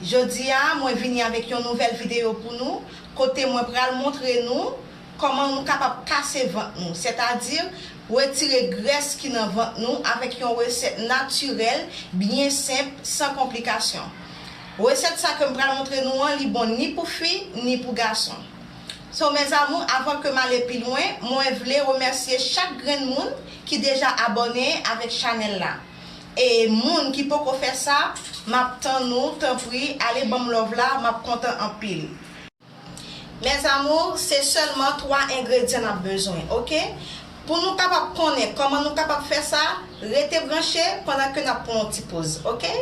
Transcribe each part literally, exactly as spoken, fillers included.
Jodi a, mwen vini avèk yon nouvèl videyo pou nou, kote mwen pral montre nou kòman nou kapab kase vant nou, sètadi retire grès ki nan vant nou avèk yon resèt natirèl, byen senp, san konplikasyon. Resèt sa ke m pral montre nou an, li bon ni pou fi, ni pou gason. So, mes amours, avan ke m ale pi lwen, mwen vle remèsye chak grenn moun ki deja abòne avèk chanèl la. E moun ki poko fè sa, m ap tann ou, tanpri, ale ban m love la, m ap kontan anpil. Mes amours, se sèlman twa engredyan n ap bezwen, oke? Pou nou kapab konnen kòman nou kapab fè sa, rete branche pandan ke n ap pran yon ti poz, oke?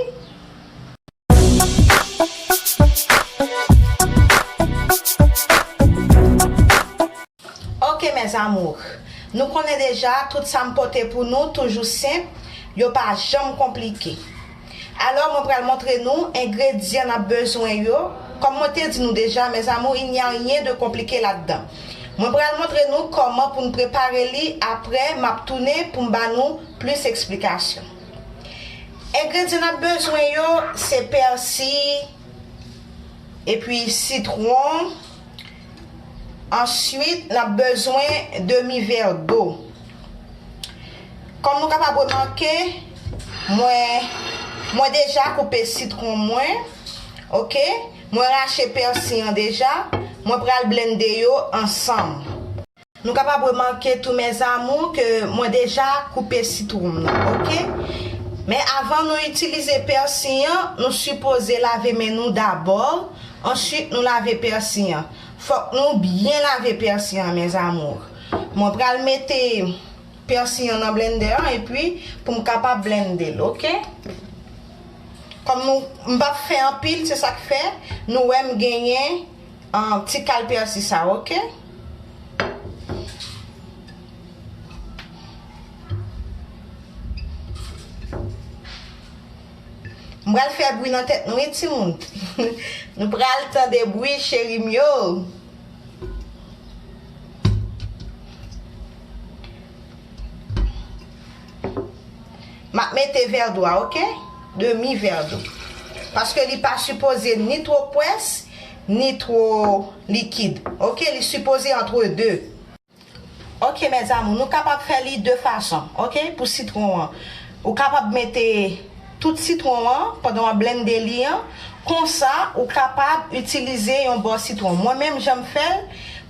Ok, mes amours. Nou konnen deja, tout sa m pote pou nou toujou senp, yo pa janm konplike. Alò, mwen pral montre nou engredyan n ap bezwen yo. Kòm mwen te di nou deja, mes amours, il n'y a rien de compliqué ladan. Mwen pral montre nou kòman pou n prepare li, apre m ap tounen pou m ba nou plis eksplikasyon. Engredyan n ap bezwen yo, se pèsi, epi sitwon. Answit, n ap bezwen demi vè dlo. Kòm nou kapab remake, mwen, mwen deja koupe sitwon mwen, oke? Mwen rache pèsi an deja, mwen pral blende yo ansanm. Nou kapab remake tou, mes amours, ke mwen deja koupe sitwon m nan, oke? Men avan nou itilize pèsi an, nou sipoze lave men nou dabò, answit nou lave pèsi an. Fòk nou byen lave pèsi an, mes amours. Mwen pral mete pèsi an nan blendè an, epi pou m kapab blende l, oke? Kòm nou, m p ap fè anpil, se sa k fè nou wè m genyen, ah, ti kal pèsi sa, oke? M pral fè bri nan tèt nou, wi, timoun. Nou pral tande bri, cheri m yo. M ap mete vè dlo a, oke? Demi vè dlo. Paske li pa sipoze ni two pwès, ni two likid. Oke? Li sipoze entre deux. Ok, mes amours, nou kapab fè li de fason, ok, pou sitwon an. Ou kapab mete tout sitwon an pandan w ap blende li an. Konsa, ou kapab itilize yon bò sitwon. Mwen menm, jan m fè l,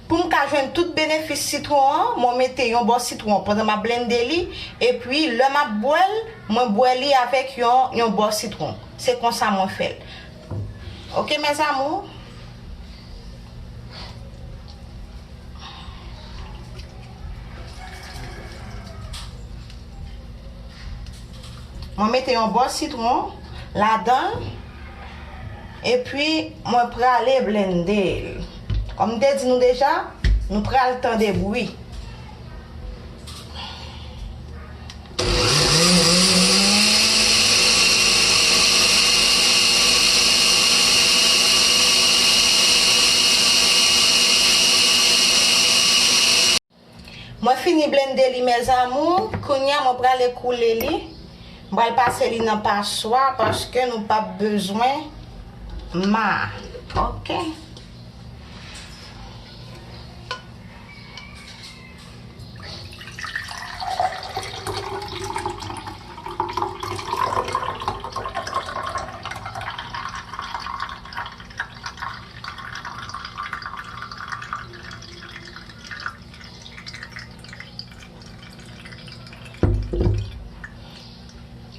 pou m ka jwenn tout benefis sitwon an, mwen mete yon bò sitwon pandan m ap blende li, epi lè m ap bwè l, mwen bwè li avèk yon, yon bò sitwon. Se konsa mwen fè l. Ok, mes amours? Mwen mete yon bò sitwon ladan l, epi mwen prale blende l. Kòm m te di nou deja, nou pral tande bri. Mwen fini blende li, mes amours. Kounye a, mwen prale koule li. Mwen pral pase li nan paswa paske nou p ap bezwen ma. Ok.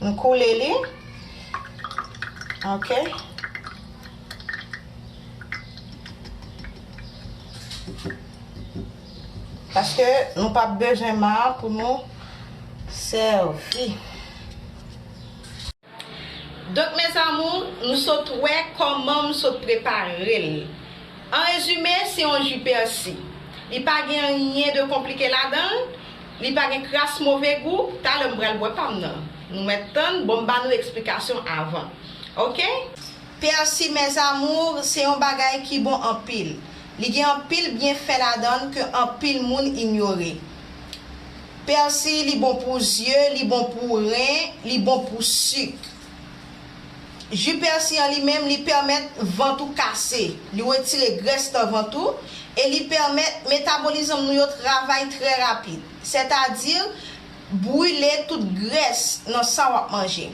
Nou koule li. Ok. Paske nou p ap bezwen ma pou nou sèvi. Donk, mes amours, nou sot wè kòman m sot prepare l. An rezime, se yon ji pèsi. Li pa gen anyen de konplike ladan l, li pa gen kras move gou, talè m pral bwè pa m nan. Nou mèt tann, bon, m ba nou eksplikasyon avan. Ok? Pèsi, mes amours, se yon bagay ki bon anpil. Li gen anpil byenfè ladan l ke anpil moun inyore. Pèsi, li bon pou zye, li bon pou ren, li bon pou sik. Ji pèsi an li menm, li pèmèt vant ou kase, li retire grès nan vant ou, e li pèmèt metabolizm nou yo travay trè rapid, sètadi brile tout grès nan sa w ap manje.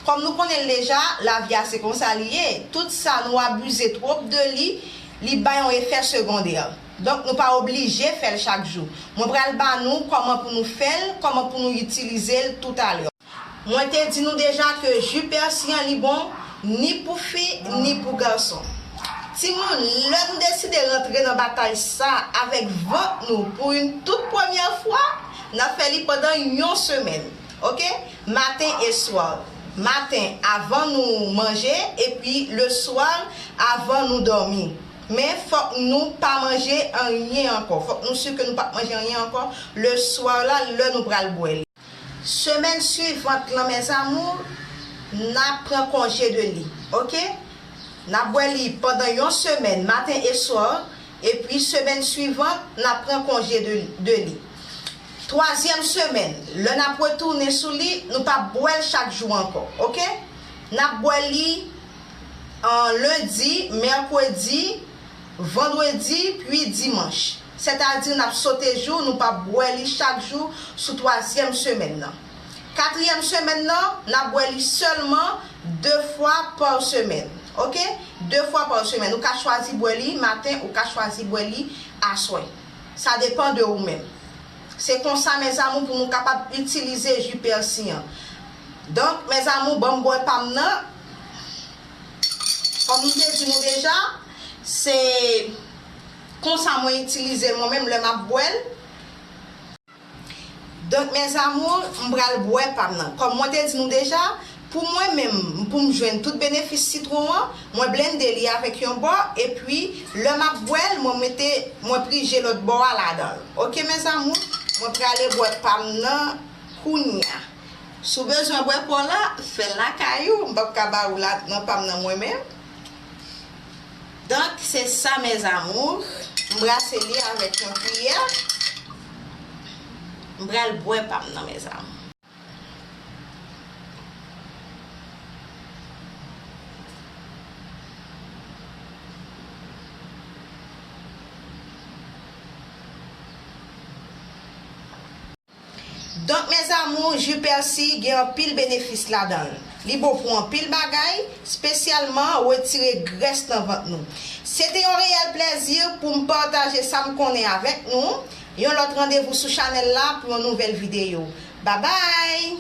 Kòm nou konnen l deja, lavi a se konsa li ye, tout sa nou abize twòp de li, li bay yon efè segondè. Donk nou pa oblije fè l chak jou. Mwen pral ba nou kòman pou nou fè l, kòman pou nou itilize l toutalè. Mwen te di nou deja ke ji pèsi an li bon ni pou fi ni pou gason. Timoun, lè nou deside rantre nan batay sa avèk vant nou pou yon tout premyè fwa, n ap fè li pandan yon semèn, oke? Maten e swa. Maten avan nou manje, epi le swa avan nou dòmi. Men fòk nou pa manje anyen ankò. Fòk nou si ke nou p ap manje anyen ankò le swa la, lè nou pral bwè li. Semèn suivant lan, mes amours, n ap pran konje de li, oke? N ap bwè li pandan yon semèn, maten e swa, epi semèn suivant, n ap pran konje de, de li. Twazyèm semèn, lè n ap retounen sou li, nou p ap bwè l chak jou ankò, oke? N ap bwè li an lendi, mèkredi, vandredi, pi dimanch. Sètadi n ap sote jou, nou p ap bwè li chak jou sou twazyèm semèn nan. Katriyèm semèn nan, n ap bwè li sèlman de fwa pa semèn. Oke? De fwa pa semèn. Ou ka chwazi bwè li maten, ou ka chwazi bwè li aswè. Sa depann de ou menm. Se konsa, mes amours, pou nou kapab itilize ji pèsi an. Donk, mes amours, ban m bwè pa m nan. Kòm m te di nou deja, se konsa mwen itilize l mwen menm lè m ap bwè l. Donk, mes amours, m pral bwè pa m nan. Kòm mwen te di nou deja, pou mwen menm, pou m jwenn tout benefis sitwon an, mwen blende li avèk yon bò, epi lè m ap bwè l, mwen mete, mwen prije lòt bò a ladan l. Oke, mes amours, mwen prale bwè pa m nan kounye a. Si w bezwen bwè pa w la, fè l lakay ou, m p ap ka ba ou la nan pa m nan mwen menm. Donk, se sa, mes amours. M brase li avèk yon kiyè. M pral bwè pa m nan, mes amours. Donk, mes amours, ji pèsi gen anpil benefis ladan l. Li bon pou anpil bagay, espesyalman retire grès nan vant nou. Se te yon reyèl plèzi pou m pataje sa m konnen avèk nou. Yon lòt randevou sou chanèl la pou yon nouvèl videyo. Babay!